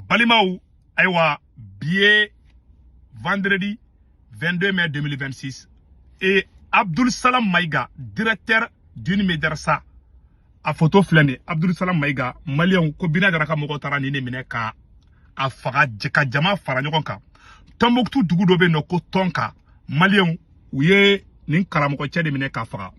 Balimaw, ayiwa, bi ye vendredi 22 mai 2026 et Abdul Salam Maïga, directeur d'une médersa, a photo filɛ nin ye. Abdul Salam Maïga, maliyɛnw, ko Bina Jara ka mɔgɔw taara nin de minɛ ka a faga, ka jama fara ɲɔgɔn kan. Tɔnbɔkutu dugu dɔ bɛ yen nɔ ko Tɔnka. Maliyɛnw, u ye nin karamɔgɔcɛ de minɛ k'a faga.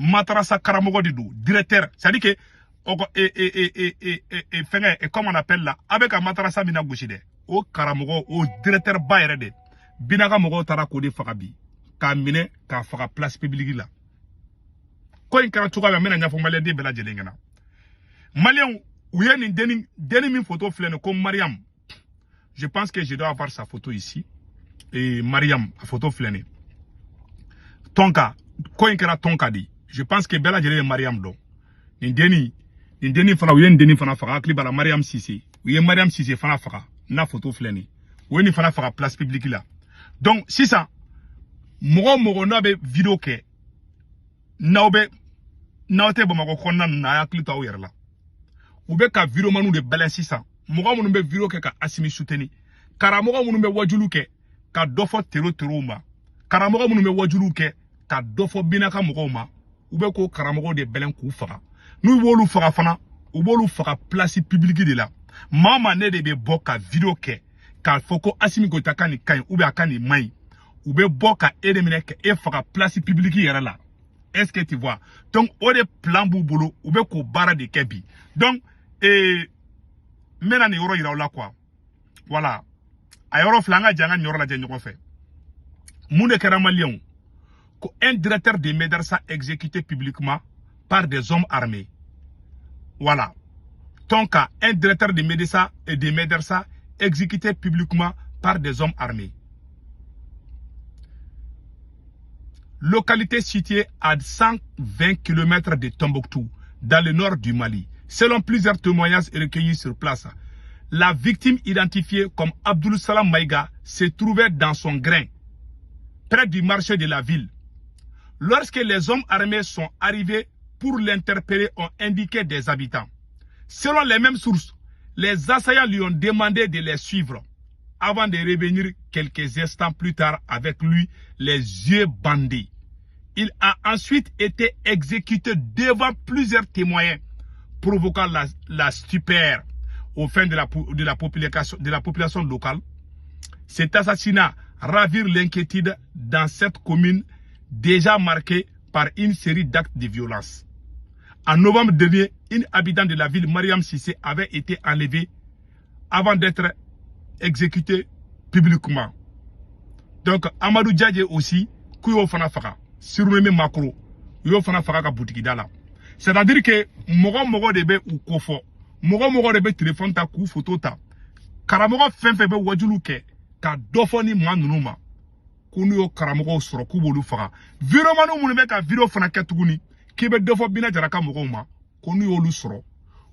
Matarasa karamɔgɔ de don, directeur, c'est à dire que ɔkɔ e e e e e e e fɛngɛ e comment on appelle la, a bɛ ka matarasa min gosi dɛ, o karamɔgɔ, o directeur ba yɛrɛ de, Bina ka mɔgɔw taara k'o de faga bi, k'a minɛ k'a faga place publique la. Ko in kɛra cogoya min na, n bɛna ɲɛfɔ maliyɛnden bɛɛ lajɛlen ɲɛna. Maliyɛnw, u ye nin denni denni min photo filɛ nin ko Mariam, je pense que je dois avoir sa photo ici. Et Mariam, a photo filɛ nin. Tonka, ko in kɛra Tonka de. Je pense que bɛɛ lajɛlen ye Mariam dɔn. Nin denni fana, u ye nin denni fana faga. Hakili b'a la, Mariam Sise, u ye Mariam Sise fana faga, n'a photo filɛ nin. U ye nin fana faga place publique la. Donc sisan, mɔgɔ o mɔgɔ n'a bɛ vidéo kɛ, n'aw bɛ, n'aw tɛ Bamakɔ kɔnɔna ninnu na, a y'a hakili to aw yɛrɛ la. U bɛ ka videomaniw de bɛlɛn sisan, mɔgɔ minnu bɛ vidéo kɛ ka Asimi soutenir, karamɔgɔ minnu bɛ wajulu kɛ ka dɔ fɔ tero terow ma, karamɔgɔ minnu bɛ wajuluw kɛ ka dɔ fɔ Bina ka mɔgɔw ma. U bɛ k'o karamɔgɔw de bɛlɛn k'u faga. N'u b'olu faga fana, u b'olu faga place publique de la. Maa maa ne de bɛ bɔ ka vidéo kɛ k'a fɔ ko Asimi Goyita ka nin ka ɲi ou bien a ka nin man ɲi, u bɛ bɔ ka e de minɛ ka e faga place publique yɛrɛ la. Est-ce que tu vois? Donc o de plan b'u bolo, u bɛ k'o baara de kɛ bi. Donc n bɛna nin yɔrɔ yira aw la quoi. Voilà, a yɔrɔ filɛ, an ka jɛ an ka nin yɔrɔ lajɛ ɲɔgɔn fɛ. Mun de kɛra, maliyɛnw? Ko un directeur de médersa exécuté publiquement par des hommes armés. Voilà. Tonka, un directeur de médersa et de médersa exécuté publiquement par des hommes armés. Localité située à 120 km de Tombouctou, dans le nord du Mali. Selon plusieurs témoignages recueillis sur place, la victime identifiée comme Abdul Salam Maïga se trouvait dans son grain, près du marché de la ville. Lorsque les hommes armés sont arrivés pour l'interpeller, ont indiqué des habitants. Selon les mêmes sources, les assaillants lui ont demandé de les suivre avant de revenir quelques instants plus tard avec lui, les yeux bandés. Il a ensuite été exécuté devant plusieurs témoins, provoquant la stupeur au sein de la population locale. Cet assassinat ravive l'inquiétude dans cette commune déjà marquée par une série d'actes de violence. En novembre dernier, une habitante de la ville, Mariam Sissé, avait été enlevée avant d'être exécutée publiquement. Donc Amadou Diadje aussi, k'u y'o fana faga, surnommé Macro, u y'o fana faga ka butigi da la. C'est-à-dire que mɔgɔ mɔgɔ de bɛ u kofɔ, mɔgɔ mɔgɔ de bɛ téléphone ta k'u photo ta, karamɔgɔ fɛn fɛn bɛ wajulu kɛ ka dɔ fɔ ni maa ninnu ma, ko n'u y'o karamɔgɔw sɔrɔ, k'u b'olu faga. Vidéomaniw minnu bɛ ka vidéo fana kɛ tuguni k'i bɛ dɔ fɔ Bina Jara ka mɔgɔw ma, ko n'u y'olu sɔrɔ,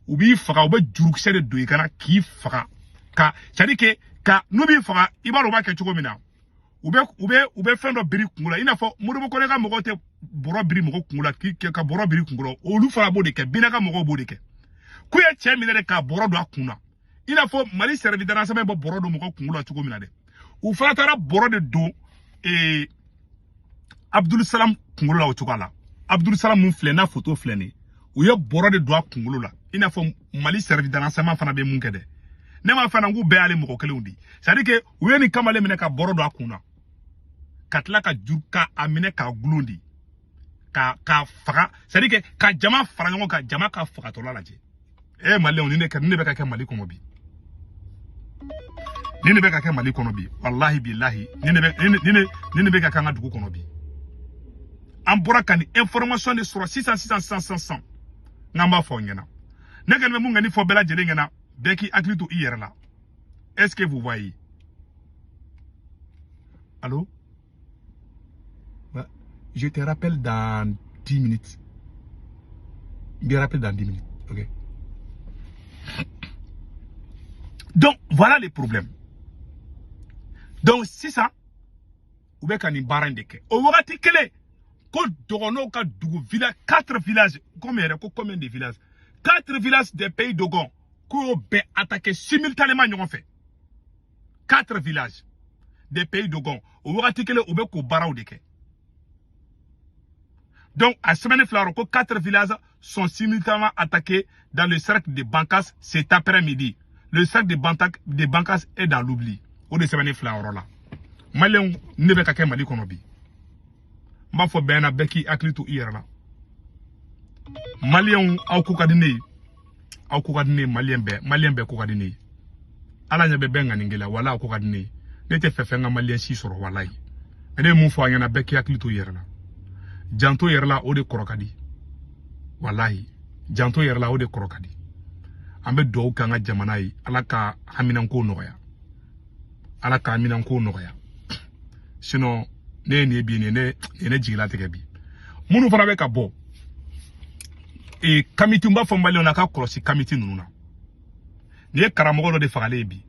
u b'i faga, u bɛ jurukisɛ de don i kana k'i faga. Ka c'est à dire que ka n'u b'i faga, i b'a dɔn u b'a kɛ cogo min na, u bɛ fɛn dɔ biri kungo la, i n'a fɔ Modibo Kone ka mɔgɔw tɛ bɔrɔ biri mɔgɔ kungo la, k'i ka bɔrɔ biri kungo la, olu fana b'o de kɛ. Bina ka mɔgɔw b'o de kɛ. K'u ye cɛ minɛ de ka bɔrɔ don a kun na, i n'a fɔ Mali service de renseignement bɛ bɔrɔ don mɔgɔ kungo la cogo min na dɛ. U fana taara bɔrɔ de don Abdul Salam kunkolo la o cogoya la. Abdul Salam mun filɛ, n'a photo filɛ nin ye, u ye bɔrɔ de don a kunkolo la, i n'a fɔ Mali service de renseignement fana bɛ mun kɛ dɛ. Ne m'a fana k'u bɛɛ y'ale mɔgɔ kelenw de. C'est à dire que u ye nin kamalen minɛ ka bɔrɔ don a kun na, ka tila ka juru ka a minɛ k'a gulon de ka faga, c'est à dire que ka jama fara ɲɔgɔn kan, jama ka fagatɔla lajɛ. E maliyɛnw, nin de kɛ, nin de bɛ ka kɛ Mali kɔnɔ bi, nin de bɛ ka kɛ Mali kɔnɔ bi. Walahi bilahi, nin de bɛ ka kɛ an ka dugu kɔnɔ bi. An bɔra ka nin information de sɔrɔ sisan sisan sisan sisan sisan, n'an b'a fɔ aw ɲɛna. Ne kɔni bɛ mun kɔni fɔ bɛɛ lajɛlen ɲɛna, bɛɛ k'i hakili to i yɛrɛ la. Est-ce que vous voyez? Allô? Je te rappelle dans 10 minutes. Je te rappelle dans 10 minutes. Ok. Donc, voilà les problèmes. Donc, sisan, u bɛ ka nin baara in de kɛ. O wagati kelen, ko dɔgɔnɔw ka dugu village, quatre villages, comme yɛrɛ ko combien de villages? Quatre villages des pays Dogon. K'u y'o bɛɛ attaqué simultanément ɲɔgɔn fɛ, quatre villages des pays Dogon. O wagati kelen, u bɛ k'o baaraw de kɛ. Donc a semaine fila ko quatre villages sont simultanément attaqués dans le cercle de Bankas cet après-midi. Le cercle de Bankas est dans l'oubli. O de sɛbɛnni fila yɔrɔ la. Maliyɛnw, ne bɛ ka kɛ Mali kɔnɔ bi, n b'a fɔ bɛɛ na, bɛɛ k'i hakili to i yɛrɛ la. Maliyɛnw, aw ko ka di ne ye, aw ko ka di ne ye. Maliyɛn bɛɛ, maliyɛn bɛɛ ko ka di ne ye. Ala ɲɛ bɛ bɛɛ ŋaninge la. Wala aw ko ka di ne ye. Ne tɛ fɛ fɛn ka maliyɛn si sɔrɔ, walayi. Ne ye mun fɔ a ɲɛna? Bɛɛ k'i hakili to i yɛrɛ la. Janto yɛrɛ la, o de kɔrɔ ka di. Walayi, janto yɛrɛ la, o de kɔrɔ ka di. An bɛ dugawu kɛ an ka jamana ye. Ala ka haminanko nɔgɔya, Ala ka haminanko nɔgɔya. Sinon ne ye nin ye bi, nin ye ne jigilatigɛ bi. Minnu fana bɛ ka bɔ ee kamiti, n b'a fɔ maliyɛnw na, k'a kɔlɔsi kamiti ninnu na. Nin ye karamɔgɔ dɔ de fagalen ye bi.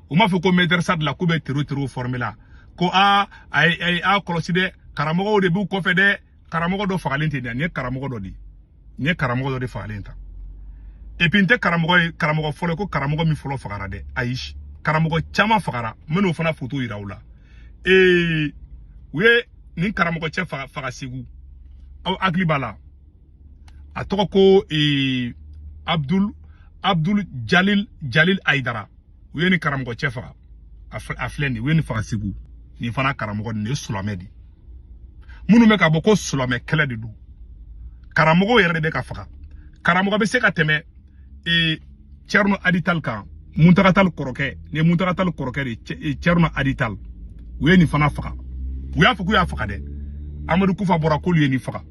U m'a fɔ ko maître de la k'u bɛ terro terro former la, ko aa, ayi, a kɔlɔsi dɛ, karamɔgɔw de b'u kɔfɛ dɛ. Karamɔgɔ dɔ fagalen tɛ dɛ. Nin ye karamɔgɔ dɔ de ye, nin ye karamɔgɔ dɔ de fagalen ta. Et puis n tɛ karamɔgɔ ye, karamɔgɔ fɔlɔ ko karamɔgɔ min fɔlɔ fagara dɛ. Ayi, karamɔgɔ caman fagara. N bɛn'o fana foto yira u la. U ye nin karamɔgɔ cɛ faga faga Segu. Aw hakili b'a la, a tɔgɔ ko Abdul Jalil Ayidara. U ye nin karamɔgɔ cɛ faga. A filɛ nin, u ye nin faga Segu. Nin fana karamɔgɔ, nin ye silamɛ de. Minnu bɛ ka bɔ ko silamɛ kɛlɛ de don, karamɔgɔw yɛrɛ de bɛ ka faga. Karamɔgɔ bɛ se ka tɛmɛ Thierno Hady Tall kan, Mountaga Tall kɔrɔkɛ. Nin ye Mountaga Tall kɔrɔkɛ de ye, Thierno Hady Tall. U ye nin fana faga. U y'a fɔ k'u y'a faga dɛ. Amadou Koufa bɔra k'olu ye nin faga.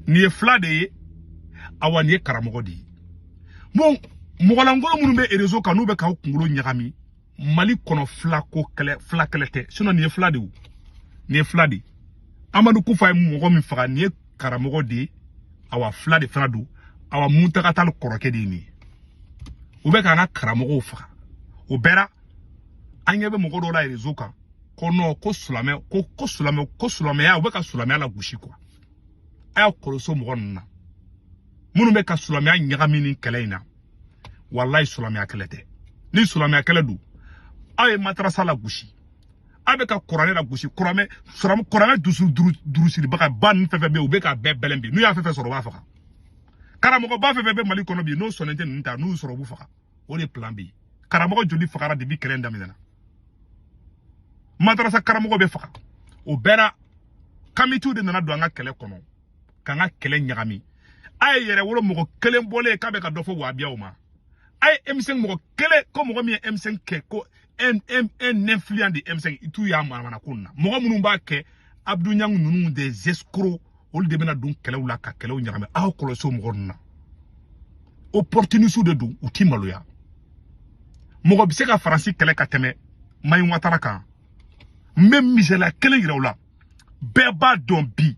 Nin ye fila de ye. Awa, nin ye karamɔgɔ de ye. Bon, mɔgɔlankolon minnu bɛ réseau kan, n'u bɛ k'aw kunkolo ɲagami Mali kɔnɔ, fila ko kɛlɛ, fila kɛlɛ tɛ. Sinon nin ye fila de ye o, nin ye fila de ye. Amadou Koufa ye mɔgɔ min faga, nin ye karamɔgɔ de ye. Awa, fila de fana don. Awa, Mountaga Tall kɔrɔkɛ de ye nin ye. U bɛ k'an ka karamɔgɔw faga. O bɛɛ an ɲɛ bɛ mɔgɔ dɔw la réseau kan ko non, ko silamɛ, ko silamɛ, ko silamɛya, u bɛ ka silamɛya la gosi quoi. A y'a kɔlɔsi o mɔgɔ ninnu na, minnu bɛ ka silamɛya ɲagami nin kɛlɛ in na. Walayi, silamɛya kɛlɛ tɛ. Ni silamɛya kɛlɛ don, aw ye matarasa la gosi, aw bɛ ka kuranɛ la gosi. Kuranɛ dusu durusiribaga ba ninnu fɛn fɛn bɛ yen, u bɛ k'a bɛɛ bɛlɛn bi. N'u y'a fɛn fɛn sɔrɔ, u b'a faga. Karamɔgɔba fɛn fɛn bɛ Mali kɔnɔ bi, n'o sɔnnen tɛ ninnu ta, n'u y'u sɔrɔ, u b'u faga. O de ye plan B. Karamɔgɔ joli fagara depuis kɛlɛ in daminɛna? Madarasa karamɔgɔ bɛ faga. O bɛɛ la, kamitiw de nana don an ka kɛlɛ kɔnɔ k'an ka kɛlɛ ɲagami. A ye yɛrɛ wolo mɔgɔ kelen bɔlen k'a bɛ ka dɔ fɔ wabiyaw ma. A ye M5 mɔgɔ kelen ko mɔgɔ min ye M5 kɛ, ko un influent de M5, i t'u y'a manamana ko nin na. Mɔgɔ minnu b'a kɛ, Abdou Niang ninnu, des escrocs, olu de bɛna don kɛlɛw la ka kɛlɛw ɲagami. Aw kɔlɔsi o mɔgɔ ninnu na, opportunistes de don, u ti maloya. Mɔgɔ bɛ se ka Faransi kɛlɛ ka tɛmɛ Mayi Watara kan? N bɛ misaliya kelen yira u la. Bɛɛ b'a dɔn bi,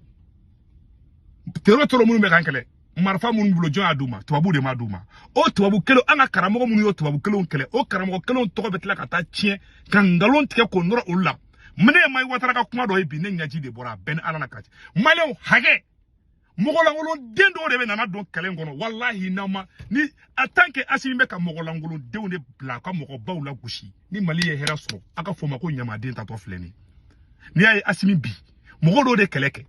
terro terro minnu bɛ k'an kɛlɛ, marifa minnu bolo, jɔn y'a d'u ma? Tubabu de m'a d'u ma. O tubabu kelen, an ka karamɔgɔ minnu y'o tubabu kelenw kɛlɛ, o karamɔgɔ kelenw tɔgɔ bɛ tila ka taa tiɲɛ ka nkalon tigɛ k'o nɔrɔ olu la. Ne ye Mayi Watara ka kuma dɔ ye bi, ne ɲɛji de bɔra. A bɛɛ ni Ala na ka ci. Maliyɛnw, hakɛ mɔgɔlankolon den dɔw de bɛ nana don kɛlɛ in kɔnɔ. Walahi, n'aw ma ni en tant que Asimi bɛ ka mɔgɔlankolon denw de bila a ka mɔgɔbaw la gosi, ni Mali ye hɛrɛ sɔrɔ, a ka fɔ o ma ko ɲamaden tatɔ filɛ nin ye. N'i y'a ye Asimi bi, mɔgɔ dɔw de kɛlɛ kɛ,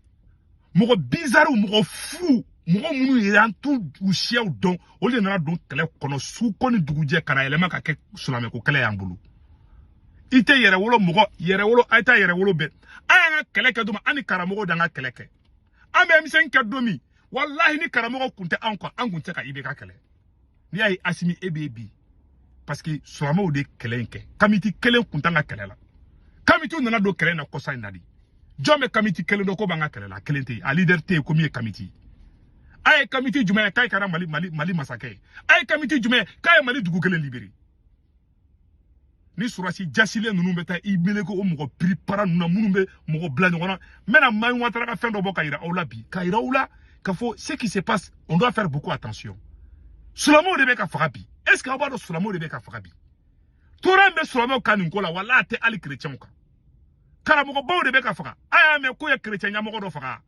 mɔgɔ bizarre, mɔgɔ fu, mɔgɔ minnu yɛrɛ an t'u u siyaw dɔn, olu de nana don kɛlɛ kɔnɔ su ko ni dugujɛ, ka na yɛlɛma ka kɛ silamɛko kɛlɛ y'an bolo. I tɛ yɛrɛ wolo mɔgɔ yɛrɛ wolo, a ye taa yɛrɛ wolo bɛɛ. An y'an ka kɛlɛ kɛ don min, an ni karamɔgɔw d'an ka kɛlɛ kɛ. An bɛ M5 kɛ don min, walahi, ni karamɔgɔ kun tɛ anw kan, an kun tɛ ka IBK kɛlɛ. N'i y'a ye Asimi e bɛ bi, parce que silamɛw de kɛlɛ in kɛ. Kamiti kelen kun t'an ka kɛlɛ la. Kamitiw nana don kɛlɛ in na kɔsa in na de. Jɔn bɛ kamiti kelen dɔn ko b'an ka kɛlɛ la? Kelen tɛ yen. A leader tɛ yen ko min ye kamiti. A ye kamiti jumɛn ye k'a kɛra Mali masakɛ ye? A ye kamiti jumɛn ye k'a ye Mali dugu kelen libéré? Ni sɔrɔsi jasilen ninnu bɛ taa i meleke o mɔgɔ piripara ninnu na, minnu bɛ mɔgɔ bila ɲɔgɔn na. N bɛna Mayi Watara ka fɛn dɔ bɔ ka yira aw la bi, ka yira aw la ka fɔ ce qui se passe, on doit faire beaucoup attention. Silamɛw de bɛ ka faga bi. Est ce que aw b'a dɔn silamɛw de bɛ ka faga bi? Tɔɔrɔ in bɛ silamɛw kan nin ko la, wala a tɛ hali kerecɛnw kan. Karamɔgɔbaw de bɛ ka faga. A y'a mɛn k'o ye kerecɛn ɲɛmɔgɔ dɔ faga.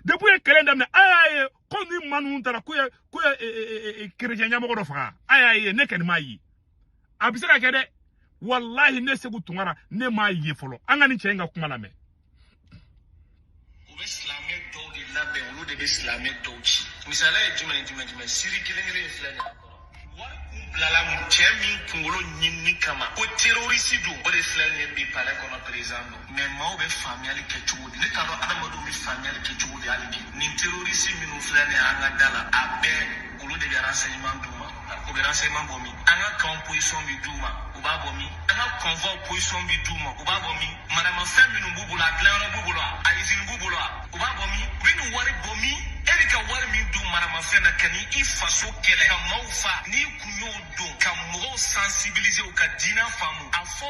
Depuis ye kɛlɛ daminɛ, a y'a ye ko ni maa ninnu taara k'u ye chrétien ɲɛmɔgɔ dɔ faga. A y'a ye, ne kɔni m'a ye. A bɛ se ka kɛ dɛ. Walahi, ne Segu Tunkara, ne m'a ye fɔlɔ. An ka nin cɛ in ka kuma lamɛn. U bɛ silamɛ dɔw de labɛn, olu de bɛ silamɛ dɔw ci. Misaliya ye jumɛn ni jumɛn jumɛn? Siri kelen kelen in filɛ nin ye a kɔrɔ. Wari kun bilala cɛ min kunkolo ɲinini kama ko terroriste don, o de filɛ nin ye bi palais kɔnɔ, président don. Mais maaw bɛ faamuyali kɛ cogo di? Ne t'a dɔn adamadenw bɛ faamuyali kɛ cogo di hali bi. Nin terroriste minnu filɛ nin ye an ka da la, a bɛɛ olu de bɛ renseignement d'u ma. U bɛ renseignement bɔ min? An ka camp position bɛ d'u ma, u b'a bɔ min? An ka convoi position bɛ d'u ma, u b'a bɔ min? Maramafɛn minnu b'u bolo, a dilanyɔrɔ b'u bolo, a usine b'u bolo, u b'a bɔ min? U bɛ nin wari bɔ min? E bɛ ka wari min don maramafɛn na ka ni i faso kɛlɛ ka maaw fa, n'i kun y'o don ka mɔgɔw sensibiliser u ka diinɛ faamu, a fɔ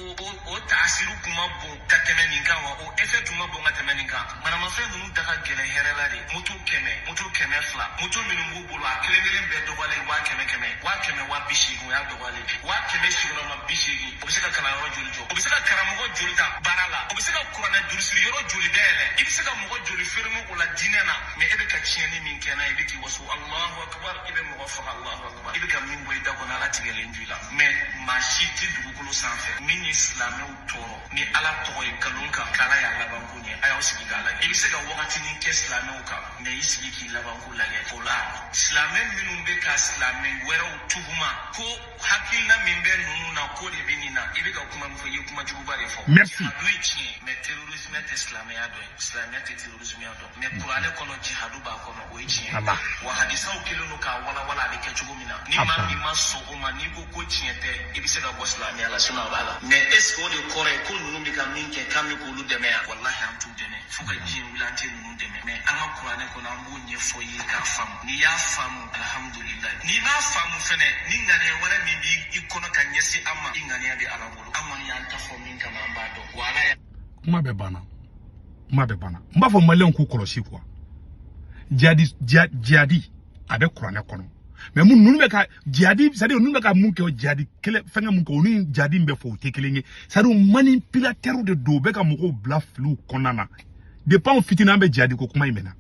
o taasiru kun ma bon ka tɛmɛ nin kan wa? O effet tun ma bon ka tɛmɛ nin kan? Maramafɛn ninnu da ka gɛlɛn hɛrɛ la de. Moto 100, moto 200, moto minnu b'u bolo, a kelen kelen bɛɛ dɔgɔyalen 100 000 kɛmɛ, 100 000, 80 000, o y'a dɔgɔyalen 100 000 sigiyɔrɔma 80. O bɛ se ka kalanyɔrɔ joli jɔ? O bɛ se ka karamɔgɔ joli ta baara la? O bɛ se ka kuranɛ durusiri yɔrɔ joli dayɛlɛ? I bɛ se ka mɔgɔ joli fermer o la diinɛ na? Mais e bɛ ka tiɲɛni min kɛ n'a ye, i bɛ k'i waso Alahu akibar, i bɛ mɔgɔ faga Alahu akibar, i bɛ ka min bɔ i da kɔnɔ, Ala tigɛlen don i la. Mais maa si tɛ dugukolo sanfɛ min ye silamɛw tɔɔrɔ ni Ala tɔgɔ ye nkalon kan k'Ala y'a labanko ɲɛ. A y'aw sigi k'a lajɛ. I bɛ se ka wagatinin kɛ silamɛw kan, mais i sigi k'i labanko lajɛ. O la, silamɛ minnu bɛ ka silamɛ wɛrɛw tuhuma ko hakilina min bɛ ninnu na, ko de bɛ nin na, i bɛ ka kuma min fɔ, i ye kuma juguba de fɔ. Merci. Jihadu ye tiɲɛ ye, mais terrorisme tɛ silamɛya dɔ ye, silamɛya tɛ terrorisme dɔn. Mais kuranɛ kɔnɔ, jihadu b'a kɔnɔ, o ye tiɲɛ ye. Allah. Wa hadisaw kɛlen don k'a walawala a bɛ kɛ cogo min na. Ni Aba. maa min ma sɔn o ma, n'i ko ko tiɲɛ tɛ, i bɛ se ka bɔ silamɛya la, sinon a b'a la. Mais est ce que o de kɔrɔ ye ko ninnu bɛ ka min kɛ k'an bɛ k'olu dɛmɛ yan? Walahi, an t'u dɛmɛ fo ka diɲɛ wuli, an tɛ ninnu dɛmɛ. Mais an ka kuranɛ kɔnɔ, an b'o ɲɛfɔ i ye k'a faamu. N'i y'a faamu, alhamdulilayi. N'i m'a faamu fɛnɛ, ni ŋaniya wɛrɛ min b'i kɔnɔ ka ɲɛsin an ma, i ŋaniya bɛ Ala bolo. An kɔni y'an ta fɔ min kama, an b'a dɔn wa Ala y'a Kuma bɛɛ banna, kuma bɛɛ banna. N b'a fɔ maliyɛnw k'u kɔlɔsi quoi. Jihadi, jihadi a bɛ kuranɛ kɔnɔ, mais mun ninnu bɛ ka jihadi, c'est à dire ninnu bɛ ka mun kɛ, o jihadi kɛlɛ fɛngɛ mun kɛ, o ni jihadi min bɛ fɔ, o tɛ kelen ye. C'est à dire manipulateurs de don, u bɛ ka mɔgɔw bila filiw kɔnɔna na. Depuis anw fitinin, an bɛ jihadi ko kuma in mɛn.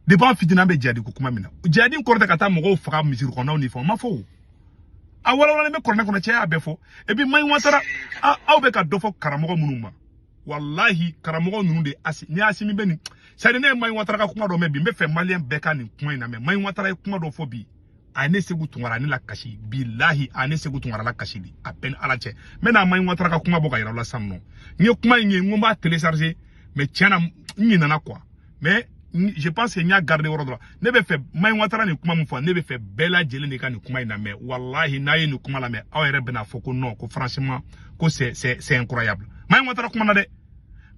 Depuis an fitinin, an bɛ jihadi ko kuma min na, jihadi kɔrɔ tɛ ka taa mɔgɔw faga misiri kɔnɔnaw ni fɛnw. Ma fɔ o, a walawalalen bɛ kuranɛ kɔnɔ, cɛ y'a bɛɛ fɔ. Et puis Mayi Watara, aw bɛ ka dɔ fɔ karamɔgɔ minnu ma, walahi, karamɔgɔ ninnu de asi ni Asimi bɛ nin. C'est à dire ne ye Mayi Watara ka kuma dɔ mɛn bi, n bɛ fɛ maliyɛn bɛɛ ka nin kuma in lamɛn. Mayi Watara ye kuma dɔ fɔ bi, a ye ne Segu Tunkara, a ne la kasi. Bilahi, a ye ne Segu Tunkara la kasi de, a bɛɛ ni Ala cɛ. N bɛ na Mayi Watara ka kuma bɔ ka yira aw la sisan nɔ. N ye kuma in ye, n ko n b'a télécharger, mais tiɲɛ na, n ɲinɛna quoi. Mais je pense que n y'a garder yɔrɔ dɔ la. Ne bɛ fɛ Mayi Watara nin kuma min fɔ, ne bɛ fɛ bɛɛ lajɛlen de ka nin kuma in lamɛn. Walahi, n'a ye nin kuma lamɛn, aw yɛrɛ bɛna fɔ ko non, ko franchement, ko c'est incroyable. Mayi Watara kuma na dɛ.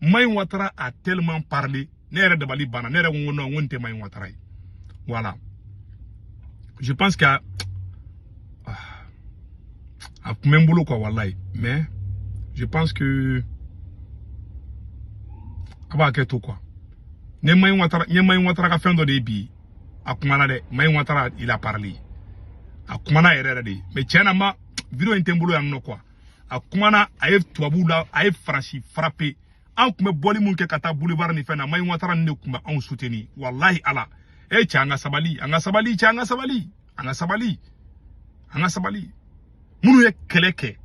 Mayi Watara a tellement parlé, ne yɛrɛ dabali banna. Ne yɛrɛ ko non, n ko nin tɛ Mayi Watara ye. Voilà, je pense que a kun bɛ n bolo quoi, walahi. Mais je pense que a b'a kɛ to quoi. Ne Mayi Watara, n ye Mayi Watara ka fɛn dɔ de ye bi, a kumana dɛ. Mayi Watara, il a parlé, a kumana yɛrɛ yɛrɛ de. Mais tiɲɛ na, ma vidéo in tɛ n bolo yan nɔ quoi. A kumana, a ye tubabuw la, a ye Faransi frappé. An tun bɛ bɔli mun kɛ ka taa boulevard ni fɛn na, Mayi Watara ni de tun bɛ anw soutenir. Walahi Ala e cɛ, an ka sabali, an ka sabali cɛ, an ka sabali, an ka sabali, an ka sabali. Minnu ye kɛlɛ kɛ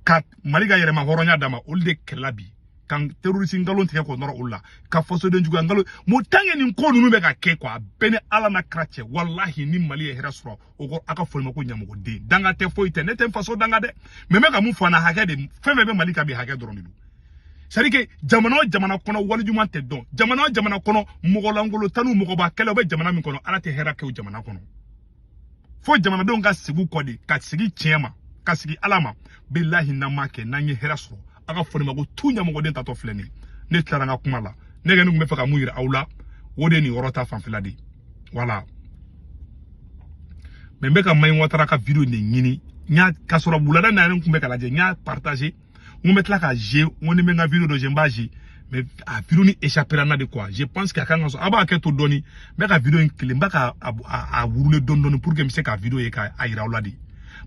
ka Mali ka yɛrɛma hɔrɔnya d'a ma, olu de kɛlɛla bi ka terroriste nkalon tigɛ k'o nɔrɔ olu la, ka fasoden juguya nkalon mo. Tant que nin ko ninnu bɛ ka kɛ quoi, a bɛɛ ni Ala n'a kira cɛ. Walahi, ni Mali ye hɛrɛ sɔrɔ, o ko a ka fɔ ma ko ɲamɔgɔden danga tɛ, foyi tɛ. Ne tɛ n faso danga dɛ, mais n bɛ ka mun fɔ an na, hakɛ de, fɛn fɛn bɛ Mali kan bi, hakɛ dɔrɔn de don. C'est à dire que jamana o jamana kɔnɔ, walijuman tɛ dɔn. Jamana o jamana kɔnɔ, mɔgɔlankolon tanu, mɔgɔba kɛlɛ, o bɛ jamana min kɔnɔ, Ala tɛ hɛrɛ kɛ o jamana kɔnɔ. Fo jamanadenw ka segin u kɔ de, ka segin tiɲɛ ma, ka segin Ala ma. Bilahi, n'an m'a kɛ, n'an ye hɛrɛ sɔrɔ, a ka fɔ ne ma ko tu ɲɛmɔgɔden tatɔ filɛ nin ye. Ne tilara n ka kuma la. Ne kɔni tun bɛ fɛ ka mun yira aw la, o de ye nin yɔrɔ ta fanfɛla de ye. Voilà, mais n bɛ ka Mayi Watara ka vidéo de ɲini. N y'a k'a sɔrɔ wulada in na yɛrɛ, n tun bɛ ka lajɛ, n y'a partager, n ko n bɛ tila ka jouer, n ko ni n bɛ n ka vidéo dɔ jouer, n b'a jouer, mais a vidéo ni échappé n na de quoi. Je pense que a kan ka sɔrɔ a b'a kɛ to dɔɔni. N bɛ ka vidéo in kelen, n bɛ ka a wuruler dɔɔni dɔɔni pour que n bɛ se ka vidéo ye ka a yira aw la de.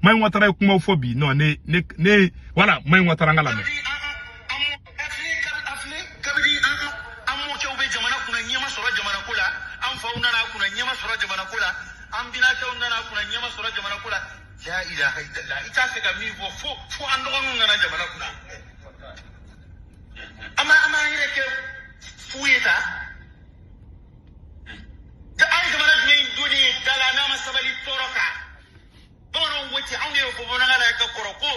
Mayi Watara ye kumaw fɔ bi. Non, ne ne ne voilà, Mayi Watara, an ka lamɛn. Kabini an mɔkɛw bɛ jamana jamana ko la, an binakɛw nana kunna ɲɛ ma sɔrɔ jamana ko la. La ilaha illallah, i t'a fɛ ka min fɔ fo an dɔgɔninw nana jamana kunna. An b'an yɛrɛ kɛ fu ye ta. An ye jamana jumɛn donni ye da la n'a ma sabali tɔɔrɔ kan? Bamananw ko ten, anw de y'o fɔ bamanankan na ka kɔrɔ ko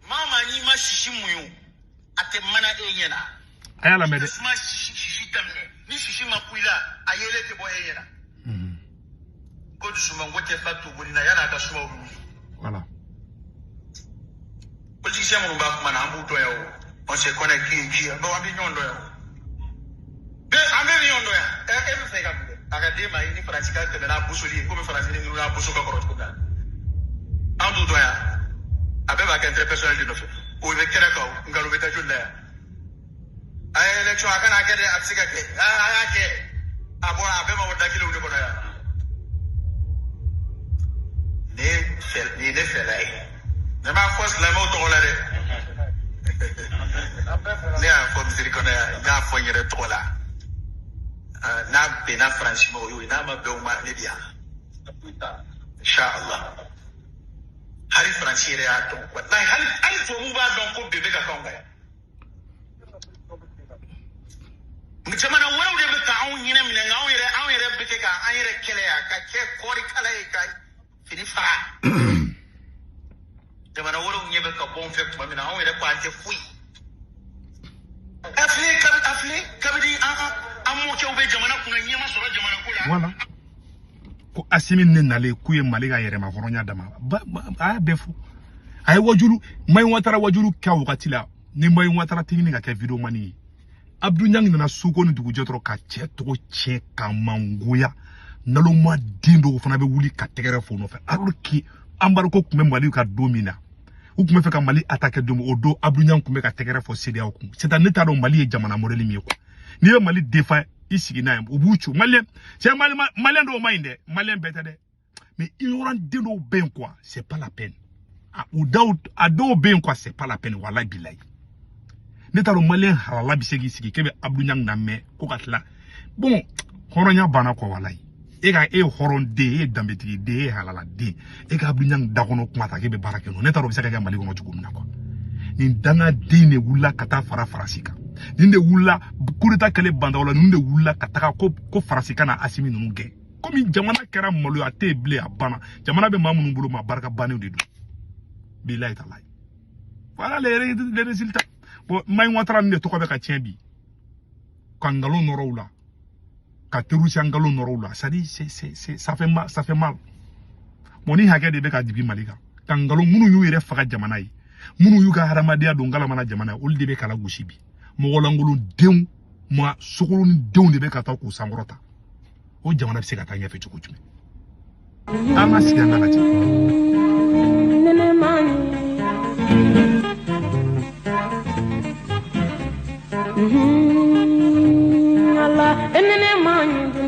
maa o maa n'i ma sisi muɲu, a tɛ mana e ɲɛna. A y'a lamɛn dɛ. Tasuma sisi daminɛ, ni sisi ma ku i la, a yelen tɛ bɔ e ɲɛna. Ko dusumango tɛ fa toboli na, yan'a ka suma o bɛ wuli. Voilà. Politicien minnu b'a kuma na, an b'u dɔn yan o. On se connaît qui est qui, bon, an bɛ ɲɔgɔn dɔn yan o. An bɛɛ bɛ ɲɔgɔn dɔn yan. E bɛ fɛ ka mun kɛ? A ka den ma i ni Faransi ka tɛmɛ n'a bosoli ye, komi Faransi ni ninnu n'a boso ka kɔrɔ cogo min na. An t'u dɔn yan. A bɛɛ b'a kɛ intérêt personnel de nɔfɛ. O bɛ kɛnɛ kan o, nkalon bɛ taa joli la yan. A ye élection a kana kɛ dɛ, a bɛ se ka kɛ. A y'a kɛ. A bɔra, a bɛɛ ma bɔ da kelenw de kɔnɔ yan. Nin ye ne fɛla ye. Ne m'a fɔ silamɛw tɔgɔ la dɛ. Ne y'a fɔ misiri kɔnɔ yan, n y'a fɔ n yɛrɛ tɔgɔ la. N'a bɛnna Faransi ma o y'o ye, n'a ma bɛn o ma ne bi yan. Inshallah. Hali Faransi yɛrɛ y'a dɔn. Walahi hali tubabuw b'a dɔn ko bɛɛ bɛ ka k'anw kan yan. Jamana wɛrɛw de bɛ ka anw hinɛ minɛ, nka anw yɛrɛ bɛ kɛ ka an yɛrɛ kɛlɛ yan, ka kɛ kɔɔri kala ye, ka fini faga. Jamana wɛrɛw ɲɛ bɛ ka bɔ anw fɛ tuma min na, anw yɛrɛ ko an tɛ foyi. A filɛ kabini an mɔkɛw bɛ jamana kunna, ɲɛ ma sɔrɔ jamana ko la. Voilà. Ko Assimi ne nalen k'u ye Mali ka yɛrɛma hɔrɔnya d'a ma. A y'a bɛɛ fɔ. A ye wajulu, Mayi Ouattara wajulu kɛ wagati la, ni Mayi Ouattara tɛ ɲini ka kɛ vidéoman ye. Abdou Niang nana suko ni dugujɛ dɔrɔn ka cɛ tɔgɔ tiɲɛ ka mangoya. Naloma den dɔw fana bɛ wuli ka tɛgɛrɛ fɔ nɔfɛ. Alors que embargo tun bɛ Mali ka don min na, u tun bɛ fɛ ka Mali attaquer don min, o don Abdou Niang tun bɛ ka tɛgɛrɛ fɔ CEDEAO kun. C'est à dire ne t'a dɔn Mali ye jamana modèle min ye quoi. N'i ye Mali défend i sigi n'a ye, u b'u ci. Malien, c'est Malien dɔw ma ɲi dɛ, Malien bɛɛ tɛ dɛ. Mais ignorant den dɔw bɛ yen quoi, c'est pas la peine. A dɔw bɛ yen quoi, c'est pas la peine, walahi bilahi. Ne t'a dɔn Malien halala bɛ se k'i sigi k'e bɛ Abdou Niang lamɛn ko ka tila. Bon, hɔrɔnya banna quoi, walahi. E ka e ye hɔrɔn den, e ye danbetigi den, e ye halala den. E ka Abdou Niang da kɔnɔ kuma ta k'e bɛ baara kɛ n'o. Ne t'a dɔn o bɛ se ka kɛ Mali kɔnɔ cogo min na quoi. Nin dangaden de wulila ka taa fara Faransi kan. Nin de wulila coup d'état kɛlen Bandaw la, nin de wulila ka taga ko Faransi ka na Assimi ninnu gɛn. Komi jamana kɛra maloya tɛ yen bilen, a banna. Jamana bɛ maa minnu bolo, maa barika bannenw de don. Bilahi talahi. Voilà les résultats. Bon, Mayi Ouattara nin de tɔgɔ bɛ ka tiɲɛ bi. Ka nkalon nɔrɔ u la. Ka terroriste nkalon nɔrɔ u la. C'est-à-dire, c'est, ça fait mal, ça fait mal. Bon, ni hakɛ de bɛ ka jigin Mali kan. Ka nkalon minnu y'u yɛrɛ faga jamana ye. Minnu y'u ka hadamadenya don ngalamana jamana ye, olu de bɛ kala gosi bi. Mɔgɔlankolon denw, ma sokolonin denw de bɛ ka taa k'u sankɔrɔta. O jamana bɛ se ka taa ɲɛfɛ cogo jumɛn? An ka sigi an ka lajɛ. Allah, enene manyu.